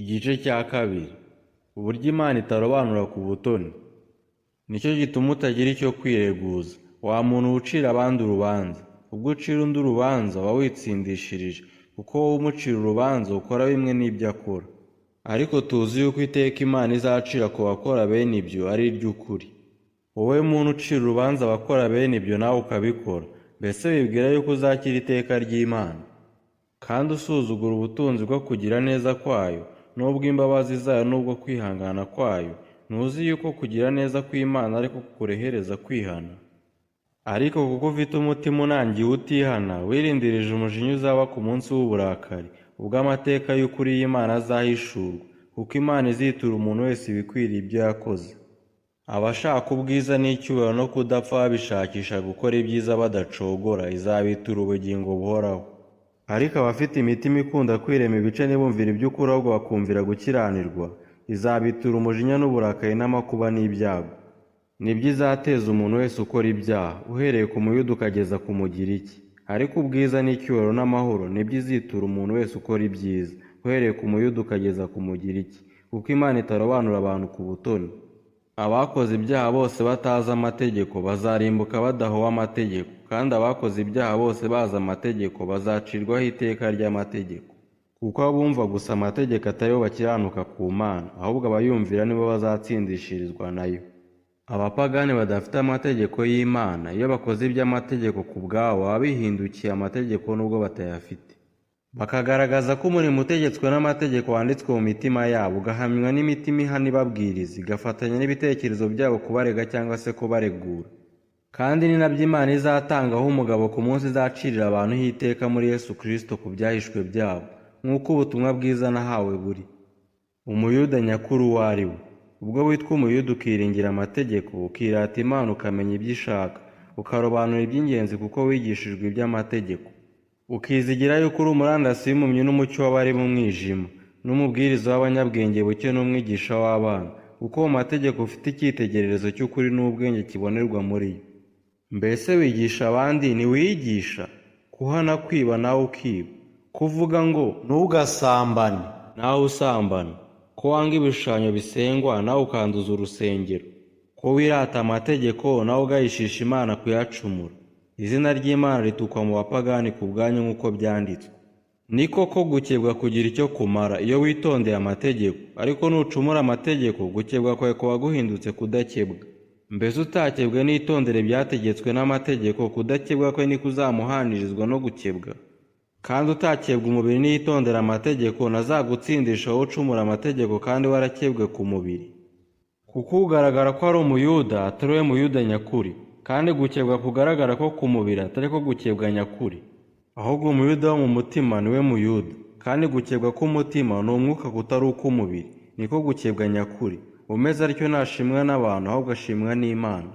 Igice cya kabiri. Uburyo Imana itarobanura ku butoni. Nicyo gituma utagira icyo kwireguza, wa muntu ucira abandi urubanza. Ubwo ucira undi urubanza uba witsindishirije, kuko wowe umucira urubanza ukora bimwe n'ibyo akora. Ariko tuzi yuko iteka Imana izacira ku bakora bene ibyo ari iry'ukuri. Wowe muntu ucira urubanza abakora bene ibyo nawe ukabikora, mbese wibwira yuko uzakira iteka ry'Imana? Kandi usuzugura ubutunzi bwo kugira neza kwayo, n'ubw'imbabazi zayo n'ubwo kwihangana kwayo, ntuzi yuko kugira neza kw'Imana ariko kukurehereza kwihana? Ariko kuko ufite umutima unangiwe utihana, wirindirije umujinya uzaba ku munsi w'uburakari, ubwo amateka y'ukuri y'Imana azahishurwa, kuko Imana izitura umuntu wese ibikwiriye ibyo yakoze. Abashaka ubwiza n'icyubahiro no kudapfa babishakisha gukora ibyiza badacogora, izabitura ubugingo buhoraho. Ariko abafite imitima ikunda kwirema ibice ntibumvire iby'ukuri ahubwo bakumvira gukiranirwa, izabitura umujinya n'uburakari n'amakuba n'ibyago. Nibyo izateza umuntu wese ukora ibyaha, uhereye ku Muyuda ukageza ku Mugiriki. Ariko ubwiza n'icyubahiro n'amahoro nibyo izitura umuntu wese ukora ibyiza, uhereye ku Muyuda ukageza ku Mugiriki, kuko Imana itarobanura abantu ku butoni. Abakoze ibyaha bose batazi amategeko bazarimbuka badahowe amategeko, kandi abakoze ibyaha bose bazi amategeko bazacirwaho iteka ry'amategeko. Kuko abumva gusa amategeko atari bo bakiranuka ku Mana, ahubwo abayumvira nibo bazatsindishirizwa nayo. Abapagani badafite amategeko y'Imana, iyo bakoze iby'amategeko ku bwabo baba bihindukiye amategeko nubwo batayafite. Bakagaragaza ko umurimo utegetswe n'amategeko wanditswe mu mitima yabo, ugahamywa n'imitima ihana ibabwiriza, igafatanya n'ibitekerezo byabo kubarega cyangwa se kubaregura. Kandi ni nabyo Imana izatangaho umugabo ku munsi izacirira abantu iteka muri Yesu Kristo ku byahishwe byabo, nk'uko ubutumwa bwiza nahawe buri. Umuyuda nyakuri uwo ari we. Ubwo witwa Umuyuda ukiringira amategeko, ukirata Imana ukamenya ibyo ishaka, ukarobanura iby'ingenzi kuko wigishijwe iby'amategeko. Ukizigira yuko uri umurandasi w'impumyi n'umucyo w'abari mu mwijima, n'umubwiriza w'abanyabwenge buke n'umwigisha w'abana, kuko mu mategeko ufite icyitegererezo cy'ukuri n'ubwenge kibonerwa muri yo. Mbese wigisha abandi ntiwiyigisha? Kuhana kwiba nawe ukiba. Kuvuga ngo ntugasambane nawe usambana. Ko wanga ibishushanyo bisengwa nawe ukanduza urusengero. Ko wirata amategeko nawe ugayishisha Imana kuyacumura. Izina ry'Imana ritukwa mu bapagani ku bwanyu nk'uko byanditswe. Ni koko gukebwa kugira icyo kumara iyo witondeye amategeko, ariko nucumura amategeko gukebwa kwawe kuba guhindutse kudakebwa. Mbese utakebwe nitondere ibyategetswe n'amategeko, kudakebwa kwe ntikuzamuhanirizwa no gukebwa? Kandi utakebwa umubiri niyitondera amategeko, ntazagutsindisha wowe ucumura amategeko kandi warakebwe ku mubiri. Kuko ugaragara ko ari Umuyuda atari we Muyuda nyakuri, kandi gukebwa kugaragara ko ku mubiri atari ko gukebwa nyakuri. Ahubwo Umuyuda wo mu mutima ni we Muyuda, kandi gukebwa k'umutima ni umwuka kutari uk'umubiri, niko gukebwa nyakuri. Umeze atyo ntashimwa n'abantu ahubwo ashimwa n'Imana.